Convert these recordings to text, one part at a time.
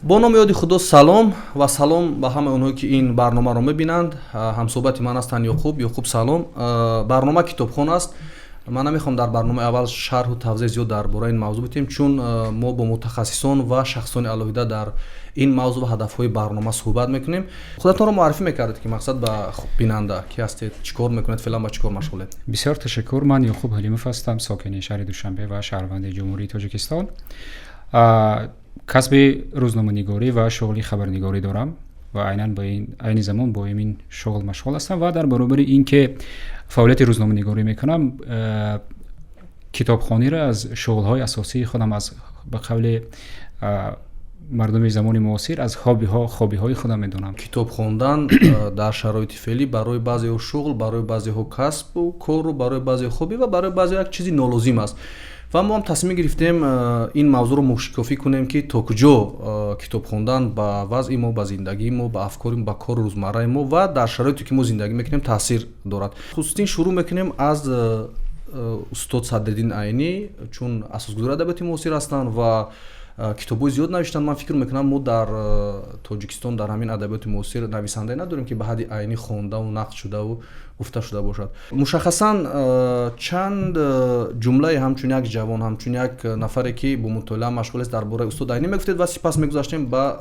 Бо номи ёди Худо, салом ва салом ба ҳамаи онҳое, ки ин барномаро мебинанд. Ҳамсӯҳбати ман ҳастанд Ёқуб. Ёқуб, салом. Барнома «Китобхон» аст. Ман намехоҳам дар барномаи аввал шарҳу тавзеҳ зиёд дар бораи ин мавзӯъ битем, чун мо бо мутахассисон ва шахсони алоҳида дар ин мавзӯъ ва ҳадафҳои барнома суҳбат мекунем. Худатонро муаррифӣ мекардед, ки мақсад ба бинанда ки ҳастед, чӣ кор мекунед, феълан ба чӣ кор машғулед? Бисёр ташаккур. Ман Ёқуб Ҳалимов ҳастам, сокини шаҳри Душанбе ва шаҳрванди Ҷумҳурии Тоҷикистон. Касби рӯзноманигорӣ ва шуғли хабарнигорӣ дорам ва айнан ба ин айни замон бо ин шуғл машғул ҳастам ва дар баробари ин ки фаъолияти рӯзноманигорӣ мекунам, китобхониро аз шуғлҳои асосии худам, аз ба қавли мардуми замони муосир, аз хобиҳои худам медонам. Китоб хондан дар шароити феълӣ барои баъзеҳо шуғл, барои баъзеҳо касбу кору, барои баъзеҳо хобӣ ва барои баъзеҳо як чизи нолозим аст. Ва мо ҳам тасмим гирифтем ин мавзӯъро мушкофӣ кунем, ки то куҷо китоб хондан ба вазъи мо, ба зиндагии мо, ба афкори мо, ба кору рӯзмарраи мо ва дар шароите, ки мо зиндагӣ мекунем, таъсир дорад. Хусустин шурӯъ мекунем аз устод Садриддин Айнӣ, чун асосгузори адабиёти муосир ҳастанд ва китобҳои зиёд навиштанд. Ман фикр мекунам, мо дар Тоҷикистон дар ҳамин адабиёти муосир нависандае надорем, ки ба ҳадди Айнӣ хондаву нақд шудаву гуфта шуда бошад. Мушаххасан чанд ҷумлае, ҳамчун як ҷавон, ҳамчун як нафаре, ки бо мутолиа машғул аст, дар бораи устод Айнӣ мегуфтед ва сипас мегузаштем ба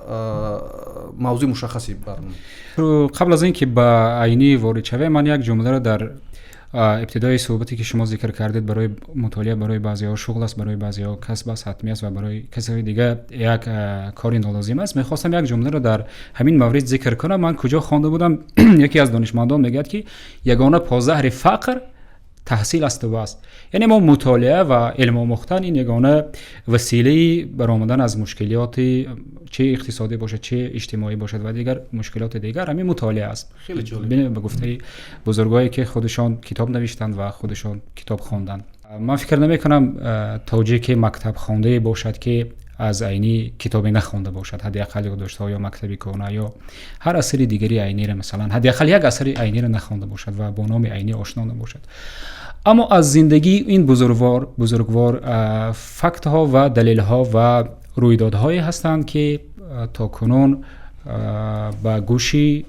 мавзӯи мушаххаси барнома. Қабл аз ин ки ба Айнӣ ворид шавем, ман як ҷумларо дар ибтидои суҳбате, ки шумо зикр кардед, барои мутолиа барои баъзеҳо шуғл аст, барои баъзеҳо касб аст, ҳатмӣ аст ва барои касои дига як кори нолозим аст, мехостам як ҷумларо дар ҳамин маврид зикр кунам. Ман куҷо хонда будам, яке аз донишмандон мегӯяд, ки ягона позаҳри фақр таҳсил асту бас. Яъне мо мутолиа ва илм омӯхтан ин ягона василаи баромадан аз мушкилиёти, чи иқтисодӣ бошад, чи иҷтимоӣ бошад ва дигар мушкилоти дигар, ҳамин мутолиа аст. Хеле ҷолиб. Ба гуфтаи бузургое, ки худашон китоб навиштанд ва худашон китоб хонданд. Ман фикр намекунам тоҷике мактабхондае бошад, ки аз Айнӣ китобе нахонда бошад, ҳадди ақал ёддоштҳо ё «Мактаби кӯҳна» ё ҳар асари дигари Айниро, масалан, ҳадди ақал як асари Айниро нахонда бошад ва бо номи Айнӣ ошно набошад. Аммо аз зиндагии ин бузургвор фактҳо ва далелҳо ва рӯйдодҳое ҳастанд, ки то кунун ба гӯши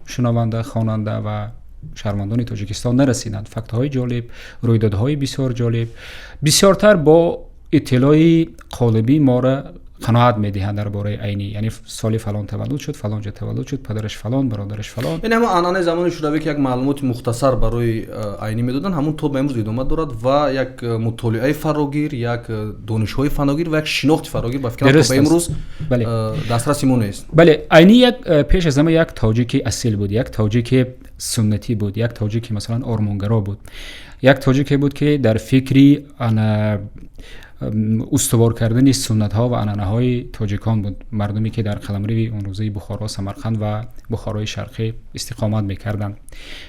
шунаванда, хонанда ва шаҳрвандони Тоҷикистон нарасиданд. Фактҳои ҷолиб, рӯйдодҳои бисёр ҷолиб. Бисёртар бо иттилои қолибӣ моро қаноат медиҳанд дар бораи Айнӣ, яъне соли фалон таваллуд шуд, фалон ҷо таваллуд шуд, падараш фалон, бародараш фалон. Яъне ҳамон анъанаи замони шӯравӣ, ки як маълумоти мухтасар барои Айнӣ медоданд, ҳамон то ба имрӯз идома дорад ва як мутолиаи фарогир, як донишҳои фарогир ва як шинохти фарогир, ба фикрам, то ба имрӯз дастраси мо нест. Бале, Айнӣ як пеш аз ҳама як тоҷики асил буд, як тоҷики суннатӣ буд, як тоҷики, масалан, ормонгаро буд, як тоҷике буд, ки дар фикри ана устувор кардани суннатҳо ва анъанаҳои тоҷикон буд, мардуме, ки дар қаламрави онрӯзаи Бухоро, Самарқанд ва Бухорои Шарқӣ истиқомат мекарданд.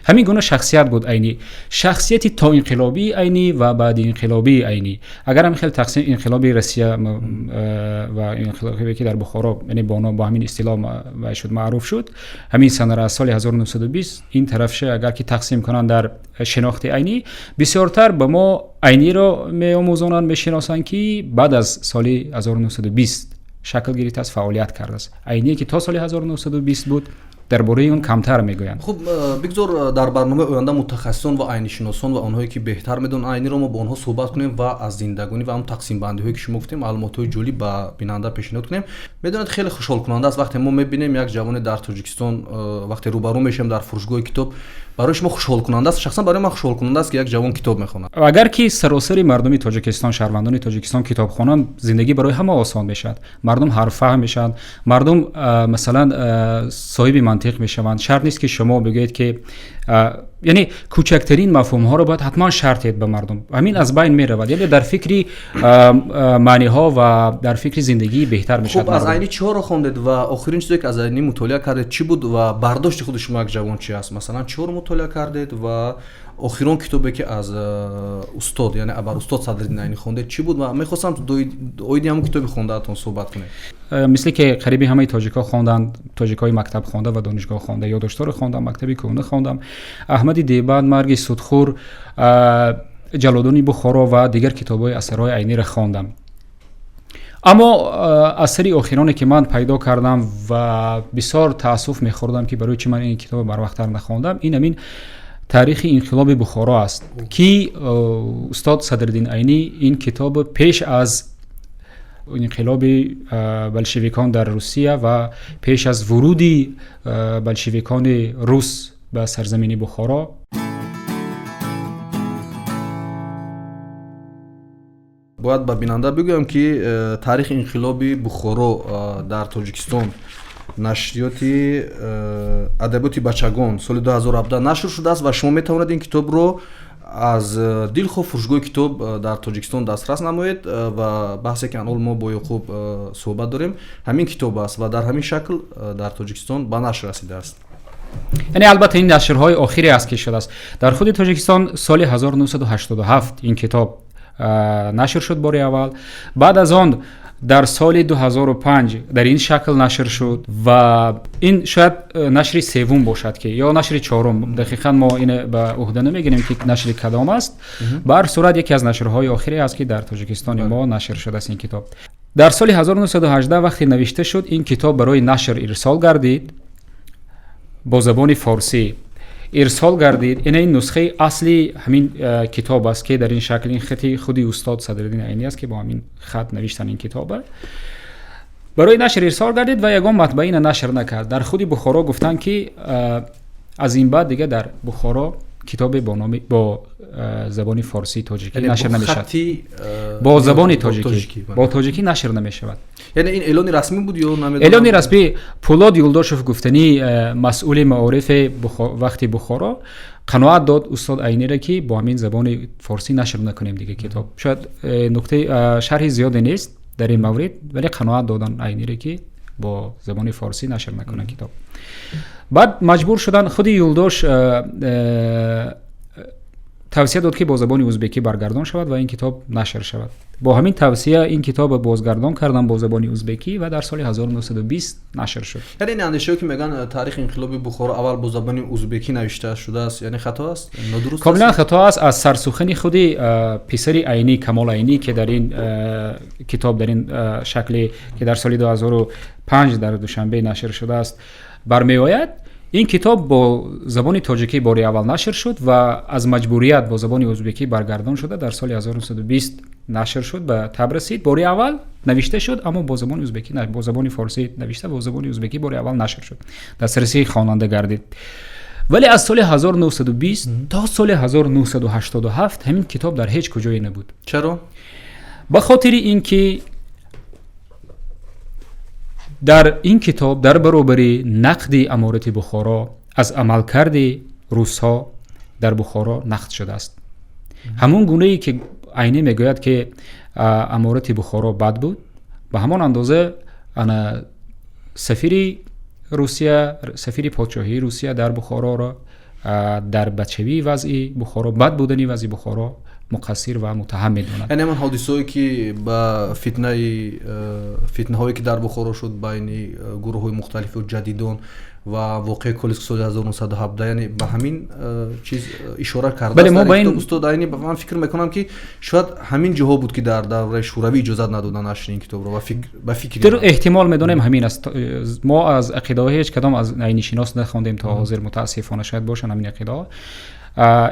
Ҳамин гуна шахсият буд Айнӣ. Шахсияти тоинқилобии Айнӣ ва баъди инқилобии Айнӣ, агар ҳам хел тақсим, инқилоби Россия ва инқилобе, ки дар Бухоро, яъне бо ҳамин истилоҳ вай шуд, маъруф шуд, ҳамин санара аз соли 1920 ин тарафша агар ки тақсим кунанд, дар шинохти Айнӣ бисёртар ба мо Айниро меомӯзонанд, мешиносанд, ки баъд аз соли 1920 шакл гирифтааст, фаъолият кардааст. Айние, ки то соли 1920 буд, дар бораи он камтар мегӯянд. Хуб, бигзор дар барномаи оянда мутахассисон ва айнишиносон ва онҳое, ки беҳтар медонанд Айниро, мо бо онҳо суҳбат кунем ва аз зиндагонӣ ва ҳам тақсимбандиҳое, ки шумо гуфтем, маълумотҳои ҷолиб ба бинанда пешниҳод кунем. Медонед, хеле хушҳолкунанда аст, вақте мо мебинем як ҷавоне дар Тоҷикистон, вақте рӯбарӯ мешавем дар фурӯшгоҳи китоб. Барои шумо хушҳолкунанда аст? Шахсан барои ман хушҳолкунанда аст, ки як ҷавон китоб мехонад. Агар ки саросари мардуми Тоҷикистон, шаҳрвандони Тоҷикистон китоб хонанд, зиндагӣ барои ҳама осон мешавад, мардум ҳарффаҳм мешаванд, мардум, масалан, соҳиби мантиқ мешаванд. Шарт нест, ки шумо бигӯед, ки яъне кӯчактарин мафҳумҳоро бояд ҳатман шарҳ диҳед ба мардум. Ҳамин аз байн меравад, яъне дар фикри маъниҳо ва дар фикри зиндагӣ беҳтар мешавад. Хуб, аз Айнӣ чиҳоро хондед ва охирин чизе, ки аз Айнӣ мутолиа кардед, чӣ буд ва бардошти худи шумо, як ҷавон, чи аст? Масалан, чиҳоро мутолиа кардед ва охирон китобе, ки аз устод, яъне абар устод Садриддин Айнӣ хондед, чӣ буд? Ва мехостам оиди ҳамон китоби хондаатон суҳбат кунед. Мисле ки қариби ҳамаи тоҷикҳо хонданд, тоҷикҳои мактаб хонда ва донишгоҳ хонда, ёддоштҳоро хондам, «Мактаби кӯҳна» хондам, Аҳмади Дебанд, «Марги судхӯр», «Ҷаллодони Бухоро» ва дигар китобҳои асарҳои Айниро хондам. Аммо асари охироне ки ман пайдо кардам ва бисёр таассуф мехӯрдам, ки барои чӣ ман ин китобро барвақттар нахондам, ин ҳамин таърихи инқилоби Бухоро аст, ки устод Садриддин Айнӣ ин китоб пеш аз инқилоби болшевикон дар Русия ва пеш аз вуруди болшевикони рус ба сарзамини Бухоро. Бояд ба бинанда бигӯям, ки таърихи инқилоби Бухоро дар Тоҷикистон нашриёти адабиёти бачагон соли 2017 нашр шудааст ва шумо метавонед ин китобро аз дилхоҳ фурӯшгоҳи китоб дар Тоҷикистон дастрас намоед. Ва баҳсе ки анол мо бо Ёқуб суҳбат дорем, ҳамин китоб аст ва дар ҳамин шакл дар Тоҷикистон ба нашр расидааст. Яъне албатта ин нашрҳои охире аст, ки шудааст. Дар худи Тоҷикистон соли 1987 ин китоб нашр шуд бори аввал. Баъд аз он дар соли 2005 дар ин шакл нашр шуд ва ин шояд нашри севум бошад, ки ё нашри чорум, дақиқан мо ин ба уҳда намегирем, ки нашри кадом аст. Ба ҳар сурат, яке аз нашрҳои охире аст, ки дар Тоҷикистони мо нашр шудааст ин китоб. Дар соли 1918 вақте навишта шуд, ин китоб барои нашр ирсол гардид, бо забони форсӣ ирсол гардид. Ина ин нусхаи асли ҳамин китоб аст, ки дар ин шакл ин хати худи устод Садриддин Айнӣ аст, ки бо ҳамин хат навиштан ин китоба. Барои нашр ирсол гардид ва ягон матбаа ина нашр накард. Дар худи Бухоро гуфтанд, ки аз ин баъд дига дар Бухоро китобе бо номи бо забони форсии тоҷикӣ нашр намешавад, бо забони тоҷикӣ, бо тоҷикӣ нашр намешавад. Яъне ин эълони расмӣ буд ё намедонам? Эълони расмӣ. Пулод Юлдошев гуфтанӣ, масъули маорифи вақти Бухоро, қаноат дод устод Айниро, ки бо ҳамин забони форсӣ нашр накунем дига китоб. Шояд нуктаи шарҳи зиёде нест дар ин маврид, вале қаноат додан Айниро, ки бо забони форсӣ нашр накунанд китоб. Баъд маҷбур шудан, худи Юлдош тавсия дод, ки бо забони узбекӣ баргардон шавад ва ин китоб нашр шавад. Бо ҳамин тавсия ин китобро бозгардон кардам бо забони узбекӣ ва дар соли 1920 нашр шуд. Яъне ин андешаҳое, ки мегӯянд, таърихи инқилоби Бухоро аввал бо забони узбекӣ навишта шудааст, яъне хато аст, нодуруст? Комилан хато аст. Аз сарсухани худи писари Айнӣ, Камол Айнӣ, ки дар ин китоб дар ин шакле, ки дар соли 2005 дар Душанбе нашр шудааст, бармеояд, ин китоб бо забони тоҷикӣ бори аввал нашр шуд ва аз маҷбурият бо забони узбекӣ баргардон шуда, дар соли 1920 нашр шуд, ба таб расид. Бори аввал навишта шуд, аммо бо забони узбекӣ, бо забони форсӣ навишта, бо забони узбекӣ бори аввал нашр шуд, дастрасии хонанда гардид. Вале аз соли 1920 то соли 1987 ҳамин китоб дар ҳеҷ куҷое набуд. Чаро? Ба хотири ин ки дар ин китоб дар баробари нақди аморати Бухоро аз амалкарди русҳо дар Бухоро нақд шудааст. Ҳамон гунае ки Айнӣ мегӯяд, ки аморати Бухоро бад буд, ба ҳамон андоза ана сафири Русия, сафири подшоҳии Русия дар Бухороро дар бадшавии вазъи Бухоро, бад будани вазъи Бухоро муқассир ва муттаҳам медонад. Яъне ҳамон ҳодисаое, ки ба фитнаи фитнаҳое, ки дар Бухоро шуд байни гурӯҳҳои мухталифу ҷадидон ва воқеаи Колиск соли 1917, яъне ба ҳамин чиз ишора кардааст устод Айнӣ. Ман фикр мекунам, ки шояд ҳамин ҷоҳо буд, ки дар давраи шӯравӣ иҷозат надодан нашри ин китобро, ба фикри эҳтимол медонем ҳамин аст. Мо аз ақидаҳои ҳеҷ кадом аз айнишинос нахондем то ҳозир, мутаассифона. Шояд бошанд ҳамин ақидаҳо.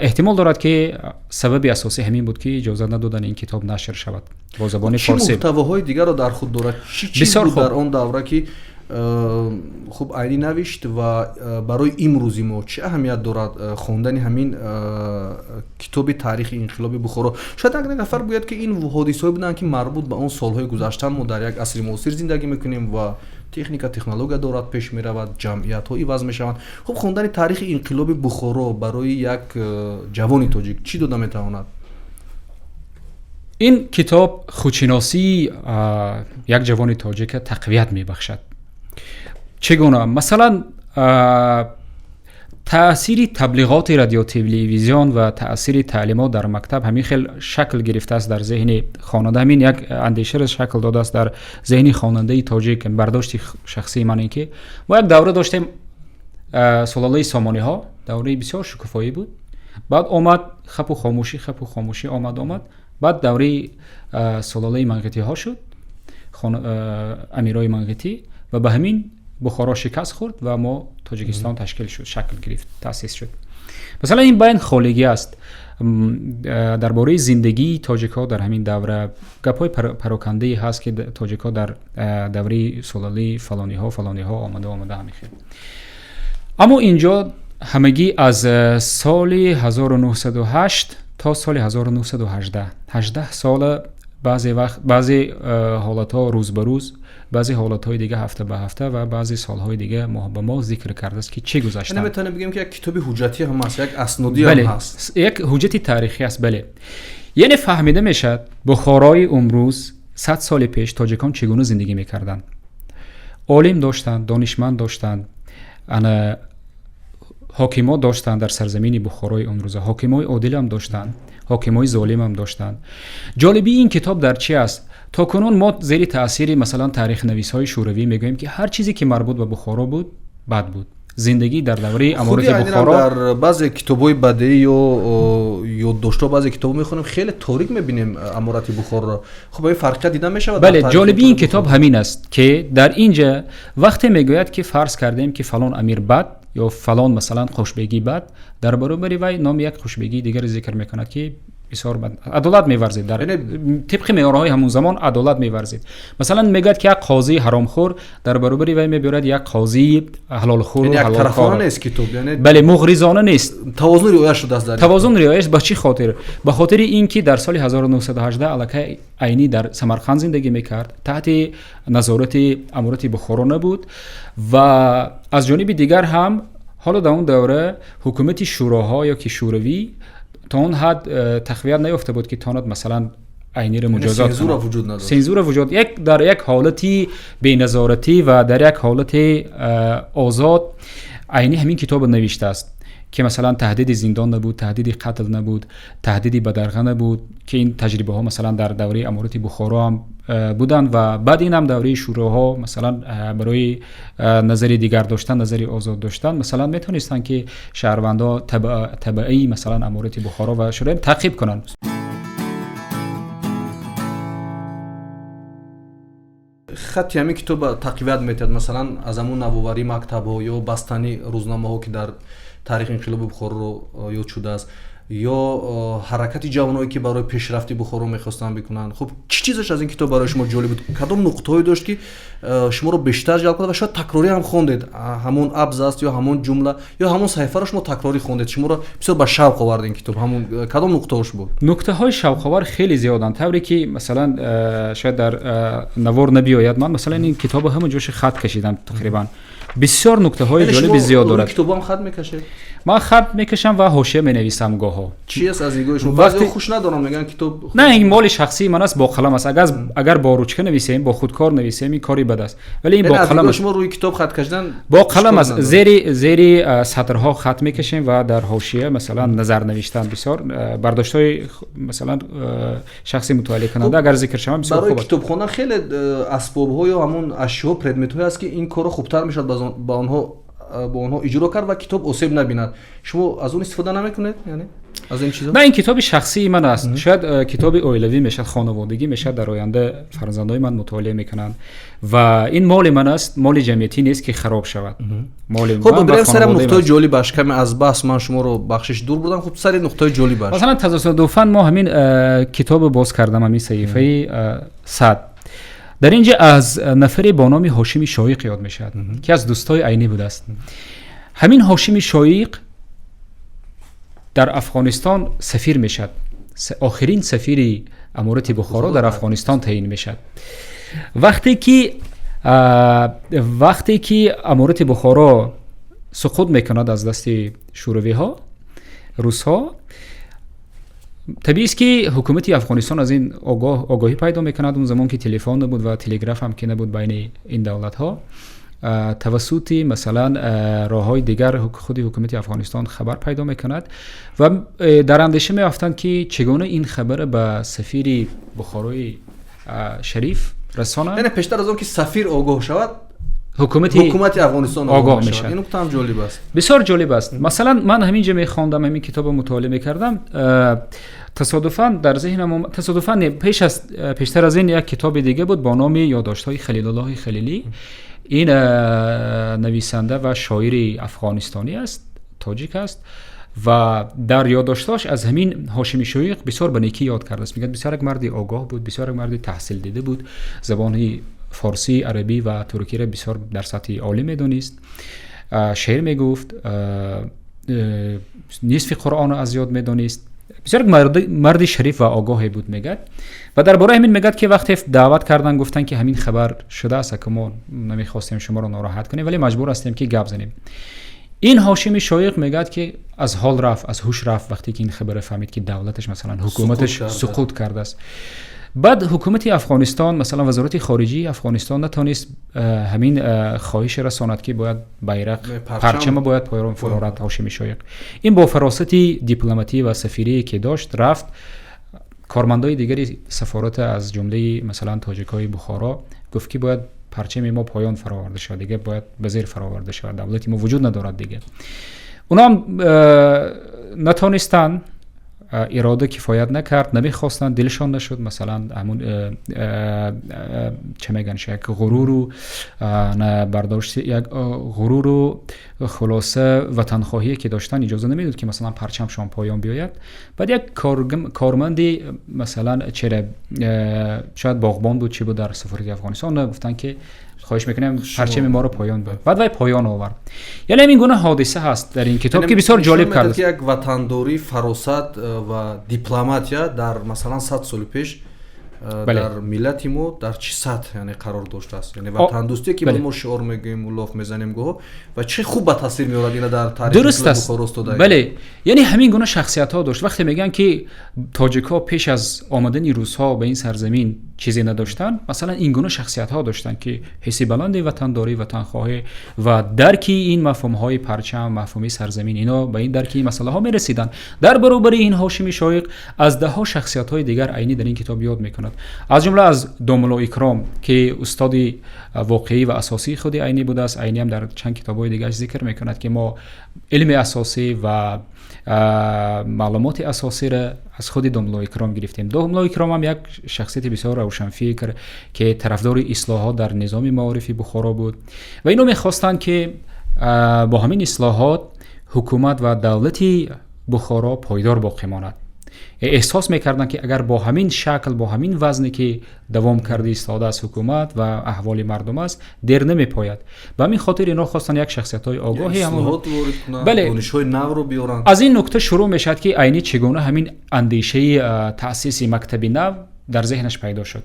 Эҳтимол дорад, ки сабаби асосӣ ҳамин буд, ки иҷозат надоданд ин китоб нашр шавад бо забони форсӣ. Чӣ муҳтавоҳои дигарро дар худ дорад? Чӣ чиз буд дар он давра, ки хуб Айнӣ навишт, ва барои имрӯзи мо чӣ аҳамият дорад хондани ҳамин китоби таърихи инқилоби Бухоро? Шояд як нафар гӯяд, ки ин ҳодисаҳое буданд, ки марбут ба он солҳои гузаштан, мо дар як асри муосир зиндагӣ мекунем ва техника, технология дорад пеш меравад, ҷамъиятҳо иваз мешаванд. Хуб, хондани таърихи инқилоби Бухоро барои як ҷавони тоҷик чӣ дода метавонад? Ин китоб худшиносии як ҷавони тоҷика тақвият мебахшад. Чӣ гуна? Масалан, таъсири таблиғоти радиотелевизион ва таъсири таълимот дар мактаб ҳамин хел шакл гирифтааст дар зеҳни хонанда, ҳамин як андешаро шакл додааст дар зеҳни хонандаи тоҷик. Бардошти шахсии ман ин ки мо як давра доштем, сулолаи Сомониҳо, давраи бисёр шукуфоӣ буд. Баъд омад хапу хомӯшӣ, хапу хомӯшӣ омад, баъд давраи сулолаи Манғитиҳо шуд. Амирои Манғитӣ ва ба ҳамин Бухоро шикаст хӯрд ва мо Тоҷикистон ташкил шуд, шакл гирифт, таъсис шуд. Масалан, ин байн холигӣ аст. Дар бораи зиндагии тоҷикҳо дар ҳамин давра гапҳои парокандае ҳаст, ки тоҷикҳо дар давраи сулолаи фалониҳо фалониҳо омада омада ҳамин хел. Аммо инҷо ҳамагӣ аз соли 1908 то соли 1918, 18 сола, баъзе вақт баъзе ҳолатҳо рӯз ба рӯз, баъзе ҳолатҳои дига ҳафта ба ҳафта ва баъзе солҳои дига моҳ ба моҳ зикр кардааст, ки чӣ гузаштанд. Метавонем бигем, ки як китоби ҳуҷҷатӣ ҳам ҳаст, як аснодӣ ҳам ҳаст. Як ҳуҷҷати таърихӣ аст, бале. Яъне фаҳмида мешавад, Бухорои умрӯз 100 соли пеш тоҷикон чӣ гуна зиндагӣ мекарданд. Олим доштанд, донишманд доштанд, ана ҳокимо доштанд дар сарзамини Бухорои умрӯза, ҳокимои одилам доштанд, ҳокимои золимам доштанд. Ҷолибии ин китоб дар чи аст? То кунун мо зери таъсири, масалан, таърихнависҳои шӯравӣ мегӯем, ки ҳар чизе ки марбут ба Бухоро буд, бад буд. Зиндагӣ дар давраи аморати Бухоро. Дар баъзе китобҳои бадеӣ ё ёддоштҳо, баъзе китобҳо мехонем, хеле торик мебинем аморати Бухороро. Хуб, ин фарқият дида мешавад. Бале, ҷолибии ин китоб ҳамин аст, ки дар ин ҷа вақте мегӯяд, ки фарз кардем, ки фалон амир бад ё фалон, масалан, хушбегӣ бад, дар баробари вай номи як хушбегии дигаре зикр мекунад, ки бисёр адолат меварзид, дар тибқи меъёрҳои ҳамон замон адолат меварзид. Масалан, мегӯяд, ки як қозии ҳаромхӯр, дар баробари вай мебиёрад як қозии ҳалолхӯру. Бале, муғризона нест. Тавозун риоя шудааст. Дар тавозун риоя. Ба чӣ хотир? Ба хотири ин ки дар соли 1918 аллакай Айнӣ дар Самарқанд зиндагӣ мекард, таҳти назорати аморати Бухоро набуд ва аз ҷониби дигар ҳам ҳоло дар он давра ҳукумати шӯроҳо ё ки шӯравӣ то он ҳад тақвият наёфта буд, ки тонад, масалан, Айниро муҷозот. Сензура вуҷуд як дар як ҳолати беназоратӣ ва дар як ҳолати озод Айнӣ ҳамин китобро навиштааст, ки, масалан, таҳдиди зиндон набуд, таҳдиди қатл набуд, таҳдиди бадарға набуд, ки ин таҷрибаҳо, масалан, дар давраи аморати Бухоро ҳам буданд ва баъд ин ҳам давраи шӯроҳо, масалан, барои назари дигар доштан, назари озод доштан, масалан, метавонистанд, ки шаҳрвандо табаии, масалан, аморати Бухоро ва шӯрои таъқиб кунанд. Хатти ҳамин китоб тақвият метиҳад, масалан, аз ҳамун навоварии мактабҳо ё бастани рӯзномаҳо, ки дар таърихи инқилоби Бухороро ёд шудааст, ё ҳаракати ҷавоное, ки барои пешрафти Бухоро мехостанд бикунанд. Хуб, чӣ чизаш аз ин китоб барои шумо ҷолиб буд? Кадом нуқтаҳое дошт, ки шуморо бештар ҷалб кард ва шояд такрорӣ ҳам хондед? Ҳамон абзац ё ҳамон ҷумла ё ҳамон саҳифаро шумо такрорӣ хондед, шуморо бисёр ба шавқ овард ин китоб. Ҳамон кадом нуқтаҳош буд? Нуктаҳои шавқовар хеле зиёданд, тавре ки, масалан, шояд дар навор набиёяд. Ман, масалан, ин китобро ҳама ҷоша хат кашидам тақрибан. Бисёр нуктаҳои ҷолиби зиёд дорад. Китобам хат мекашед? Ман хат мекашам ва ҳошия менависам гоҳо. Чи аст аз нигоҳи шумо? Баъзеҳо хуш надоранд, мегӯянд китоб. Не, ин моли шахсии ман аст, бо қалам аст. Агар бо ручка нависем, бо худкор нависем, ин кори бад аст, вале ин бо қалам аст. Шумо рӯи китоб хат кашидан? Бо қалам аст. Зери сатрҳо хат мекашем ва дар ҳошия, масалан, назар навиштан. Бисёр бардоштҳои, масалан, шахси мутолиакунанда агар зикр шаванд, бисёр хуб. Барои китобхона хеле асбобҳо ё ҳамон ашёҳо, предметҳое аст, ки ин корро хубтар мешавад ба онҳо бо онҳо иҷро кард ва китоб осеб набинад. Шумо аз он истифода намекунед, яъне аз ин чизо? На, ин китоби шахсии ман аст. Шояд китоби оилавӣ мешавад, хонаводагӣ мешавад, дар оянда фарзандои ман мутолиа мекунанд ва ин моли ман аст, моли ҷамъиятӣ нест, ки хароб шавад. Моли. Хуб, бирем сари нуқтаи ҷолибаш. Каме аз баҳс ман шуморо, бахшиш, дур бурдам. Хуб, сари нуқтаи ҷолибаш. Масалан, тасодуфан мо ҳамин китобро боз кардам, ҳамин саҳифаи 100. Дар ин ҷа аз нафаре бо номи Ҳошими Шоиқ ёд мешавад, ки аз дӯстои Айнӣ будааст. Ҳамин Ҳошими Шоиқ дар Афғонистон сафир мешавад, охирин сафири аморати Бухоро дар Афғонистон таъин мешавад. Вақте ки аморати Бухоро суқут мекунад аз дасти шӯравиҳо, русҳо, табиист, ки ҳукумати Афғонистон аз ин огоҳӣ пайдо мекунад. Он замон ки телефон набуд ва телеграф ҳам ки набуд байни ин давлатҳо, тавассути, масалан, роҳҳои дигар худи ҳукумати Афғонистон хабар пайдо мекунад ва дар андеша меафтанд, ки чӣ гуна ин хабара ба сафири Бухорои шариф расонанд. Яъне пештар аз он ки сафир огоҳ шавад. Ҳукумати Афғонистон огоҳ мешавад. Ин нукта ҳам ҷолиб аст. Бисёр ҷолиб аст. Масалан, ман ҳамин ҷо мехондам, ҳамин китобро мутолиа мекардам, тасодуфан дар зеҳнам, тасодуфан не, пештар аз ин як китоби дига буд бо номи Ёддоштҳои Халилуллоҳи Халилӣ. Ин нависанда ва шоири афғонистонӣ аст, тоҷик аст ва дар ёддоштҳош аз ҳамин Ҳошими Шоиқ бисёр ба некӣ ёд кардааст. Мегӯяд, бисёр як марди огоҳ буд, бисёр як марди таҳсилдида буд, забони форсӣ, арабӣ ва туркиро бисёр дар сатҳи олӣ медонист, шеър мегуфт, нисфи Қуръонро аз ёд медонист, бисёр марди шариф ва огоҳе буд, мегӯяд. Ва дар бораи ҳамин мегӯяд, ки вақте даъват карданд, гуфтанд, ки ҳамин хабар шудааст, ки мо намехостем шуморо нороҳат кунем, вале маҷбур ҳастем, ки гап занем. Ин Ҳошими Шоиқ мегӯяд, ки аз ҳол рафт, аз ҳуш рафт, вақте ки ин хабарро фаҳмид, ки давлаташ, масалан, ҳукуматаш суқут кардааст. Баъд ҳукумати Афғонистон, масалан, Вазорати хориҷии Афғонистон натонист ҳамин хоҳише расонад, ки бояд байрақ, парчама бояд поён фурорад. Ҳошими Шоиқ ин бо фаросати дипломатӣ ва сафирие ки дошт, рафт кормандои дигари сафората, аз ҷумлаи, масалан, тоҷикҳои Бухоро, гуфт, ки бояд парчами мо поён фароварда шавад, дига бояд ба зер фароварда шавад, давлати мо вуҷуд надорад дига. Уноам натонистанд, ирода кифоят накард, намехостанд, дилшон нашуд, масалан, ҳамун чӣ мегӯянд, як ғуруру бардошти, як ғуруру, хулоса, ватанхоҳие ки доштанд, иҷоза намедод, ки, масалан, парчамшон поён биёяд. Баъд як корманди, масалан, чера, шояд боғбон буд, чӣ буд дар сафорати Афғонистон, гуфтанд, ки хоҳиш мекунем, парчами моро поён бибар. Баъд вай поён овард. Яъне ҳамин гуна ҳодиса ҳаст дар ин китоб, ки бисёр ҷолиб кардааст. Як ватандорӣ, фаросат ва дипломатия дар, масалан, 100 соли пеш дар миллати мо дар чӣ сатҳ, яъне, қарор доштааст, яъне ватандӯстие, ки мо шиор мегӯем, лоф мезанем гоҳо, ва чӣ хуб ба тасвир меорад ина дар таърихи Бухоро устода. Бале, яъне ҳамин гуна шахсиятҳо дошт. Вақте мегӯянд, ки тоҷикҳо пеш аз омадани русҳо ба ин сарзамин чизе надоштанд, масалан, ин гуна шахсиятҳо доштанд, ки ҳисси баланди ватандорӣ, ватанхоҳӣ ва дарки ин мафҳумҳои парчам, мафҳуми сарзамин, ино ба ин дарки ин масъалаҳо мерасиданд. Дар баробари ин Ҳошими Шоиқ аз даҳҳо шахсиятҳои дигар Айнӣ дар ин китоб ёд мекунад, аз ҷумла аз Домулло Икром, ки устоди воқеӣ ва асосии худи Айнӣ будааст. Айнӣ ҳам дар чанд китобҳои дигараш зикр мекунад, ки мо илми асосӣ ва маълумоти асосиро аз худи Домулло Икром гирифтем. Домулло Икром ҳам як шахсияти бисёр равшанфикр, ки тарафдори ислоҳот дар низоми маорифи Бухоро буд, ва ино мехостанд, ки бо ҳамин ислоҳот ҳукумат ва давлати Бухоро пойдор боқӣ монад. Эҳсос мекарданд, ки агар бо ҳамин шакл, бо ҳамин вазне, ки давом карда истодааст ҳукумат ва аҳволи мардум аст, дер намепояд. Ба ҳамин хотир ино хостанд як шахсиятҳои огоҳи. Донишҳои навро биёранд. Аз ин нукта шурӯъ мешавад, ки Айнӣ чӣ гуна ҳамин андешаи таъсиси мактаби нав дар зеҳнаш пайдо шуд.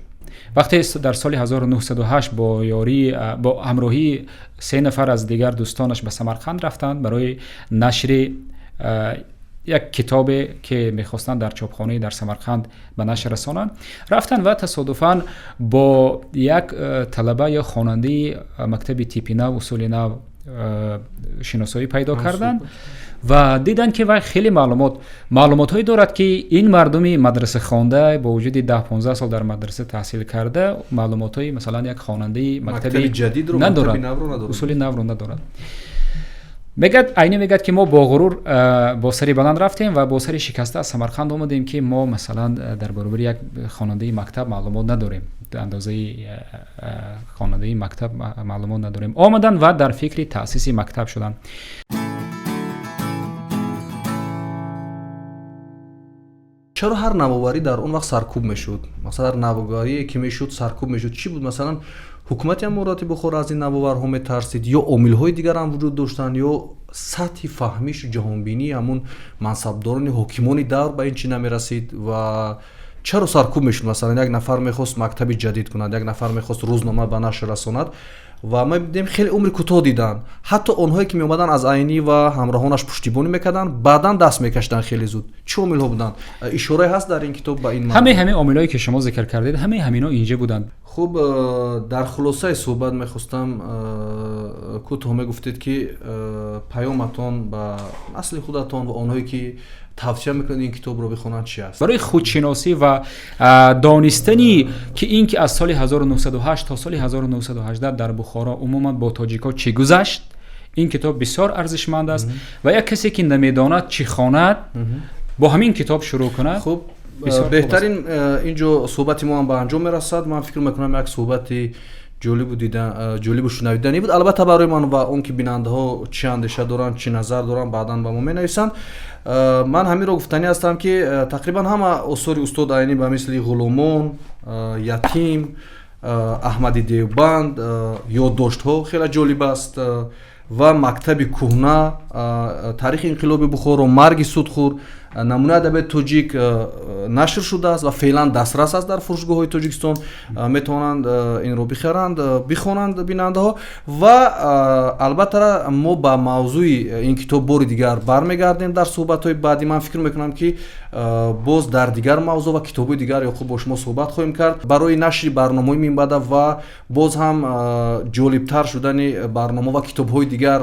Вақте дар соли 1908 бо ёрии, бо ҳамроҳии се нафар аз дигар дӯстонаш ба Самарқанд рафтанд барои нашри як китобе, ки мехостанд дар чопхонаи дар Самарқанд ба нашр расонанд, рафтанд ва тасодуфан бо як талаба ё хонандаи мактаби типи нав, усули нав шиносоӣ пайдо карданд ва диданд, ки вай хеле маълумотҳое дорад, ки ин мардуми мадрасахонда, бо вуҷуди 10-15 сол дар мадраса таҳсил карда, маълумотҳои, масалан, як хонандаи мактаби надорад, усули навро надорад. Мегӯяд Айнӣ, мегӯяд, ки мо бо ғурур, бо сари баланд рафтем ва бо сари шикаста аз Самарқанд омадем, ки мо, масалан, дар баробари як хонандаи мактаб маълумот надорем, андозаи хонандаи мактаб маълумот надорем. Омаданд ва дар фикри таъсиси мактаб шуданд. Чаро ҳар навоварӣ дар он вақт саркӯб мешуд? Масалан, ҳар навоварие ки мешуд, саркӯб мешуд. Чӣ буд? Масалан, ҳукумати аморати Бухоро аз ин навоварҳо метарсид ё омилҳои дигар ҳам вуҷуд доштанд, ё сатҳи фаҳмишу ҷаҳонбинии ҳамун мансабдорони ҳокимони давр ба ин чӣ намерасид ва чаро саркӯб мешуд? Масалан, як нафар мехост мактаби ҷадид кунад, як нафар мехост рӯзнома ба нашр расонад ва ма дидем, хеле умри кӯтоҳ диданд. Ҳатто онҳое ки меомаданд, аз Айнӣ ва ҳамроҳонаш пуштибонӣ мекарданд, баъдан даст мекашиданд хеле зуд. Чӣ омилҳо буданд? Ишорае ҳаст дар ин китоб ба ин? Ҳамаи омилҳое, ки шумо зикр кардед, ҳамаи ҳамино инҷа буданд. Хуб, дар хулосаи суҳбат мехостам, кӯтоҳ мегуфтед, ки паёматон ба насли худатон ва онҳое ки Тавсия мекунед, ин китобро бихонанд, чи аст? Барои худшиносӣ ва донистани ки ин ки аз соли 1908 то соли 1918 дар Бухоро, умуман бо тоҷикҳо чӣ гузашт, ин китоб бисёр арзишманд аст. Ва як касе ки намедонад чӣ хонад, бо ҳамин китоб шурӯъ кунад. Хуб, беҳтарин. Инҷо суҳбати мо ҳам ба анҷом мерасад. Ман фикр мекунам, як суҳбати ҷолибу ҷолибу шунавиданӣ буд, албатта, барои ман. Ва он ки бинандаҳо чӣ андеша доранд, чӣ назар доранд, баъдан ба мо менависанд. Ман ҳаминро гуфтанӣ ҳастам, ки тақрибан ҳама осори устод Айнӣ, ба мисли «Ғуломон», «Ятим», «Аҳмади Девбанд», ёддоштҳо хеле ҷолиб аст ва «Мактаби кӯҳна», «Таърихи инқилоби Бухоро», «Марги судхӯр», «Намунаи адабиёти тоҷик» нашр шудааст ва феълан дастрас аст дар фурӯшгоҳҳои Тоҷикистон. Метавонанд инро бихаранд, бихонанд бинандаҳо. Ва албатта, мо ба мавзӯи ин китоб бори дигар бармегардем дар суҳбатҳои баъдӣ. Ман фикр мекунам, ки боз дар дигар мавзӯъ ва китобҳои дигар, Ёқуб, бо шумо суҳбат хоҳем кард. Барои нашри барномаҳои минбаъда ва боз ҳам ҷолибтар шудани барнома ва китобҳои дигар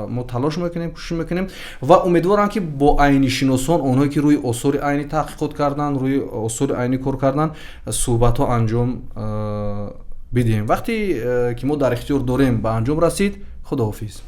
мо талош мекунем, кӯшиш мекунем ва умедворам, ки бо айнишиносон, онҳое ки рӯи осори Айнӣ таҳқиқот карданд, рӯи осори Айнӣ кор карданд, суҳбатҳо анҷом бидиҳем. Вақте ки мо дар ихтиёр дорем, ба анҷом расид. Худоҳофиз.